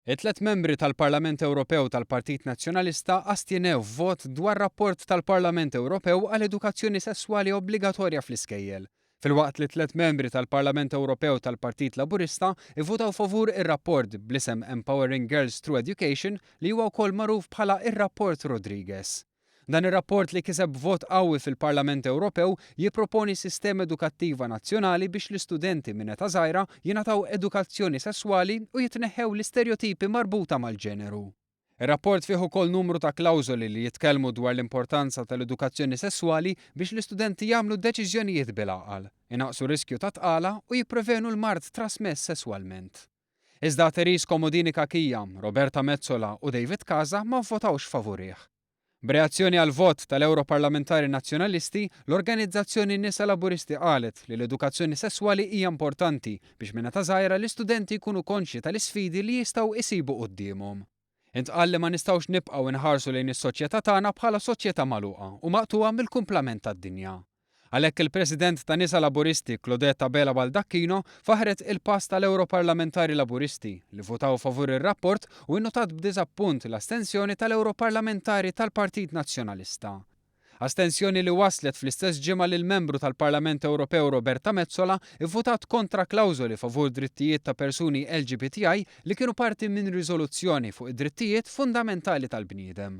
It-tlet membri tal-Parlament Ewropew tal-Partit Nazzjonalista astjenew f'vot dwar rapport tal-Parlament Ewropew għal edukazzjoni sesswali obbligatorja fl-iskejjel, filwaqt li tlet membri tal-Parlament Ewropew tal-Partit Laburista ivvutaw favur ir-rapport bl-isem Empowering Girls Through Education li huwa wkoll magħruf bħala ir-Rapport Rodrigues. Dan ir-rapport li kiseb vot qawwi fil-Parlament Ewropew jipproponi sistema edukattiva nazzjonali biex l-istudenti minn età żgħira jingħataw edukazzjoni sesswali u jitneħħew l-isterjotipi marbuta mal-ġeneru. Ir-rapport fih ukoll numru ta' klawżoli li jitkellmu dwar l-importanza tal-edukazzjoni sesswali biex l-istudenti jagħmlu deċiżjonijiet bil-għaqal, inaqqsu riskju ta' tqala u jipprevenu l-mard trasmess sesswalment. Iżda Therese Comodini Cachia, Roberta Metsola u David Casa ma vvotawx favurih. B'reazzjoni għall-vot tal-Ewroparlamentari Nazzjonalisti, l-organizzazzjoni Nisa Laburisti qalet li l-edukazzjoni sesswali hija importanti biex minn età żgħira l-istudenti jkunu konxji tal-isfidi li jistgħu jsibu quddiemhom. Intqal li ma nistgħux nibqgħu nħarsu lejn is-soċjetà tagħna bħala soċjetà magħluqa u maqtugħa mill-kumplament tad-dinja. Għalhekk il-President ta' Nisa Laburisti Claudette Abela Baldacchino faħħret il-pass tal-Ewroparlamentari Laburisti li votaw favur ir-rapport u innotat b'diżappunt l-astensjoni tal-Ewroparlamentari tal-Partit Nazzjonalista. Astensjoni li waslet fl-istess ġimgħa li l-Membru tal-Parlament Ewropew Roberta Metsola ivvutat kontra klawżoli favur drittijiet ta' persuni LGBTI li kienu parti minn riżoluzzjoni fuq id-drittijiet fundamentali tal-bniedem.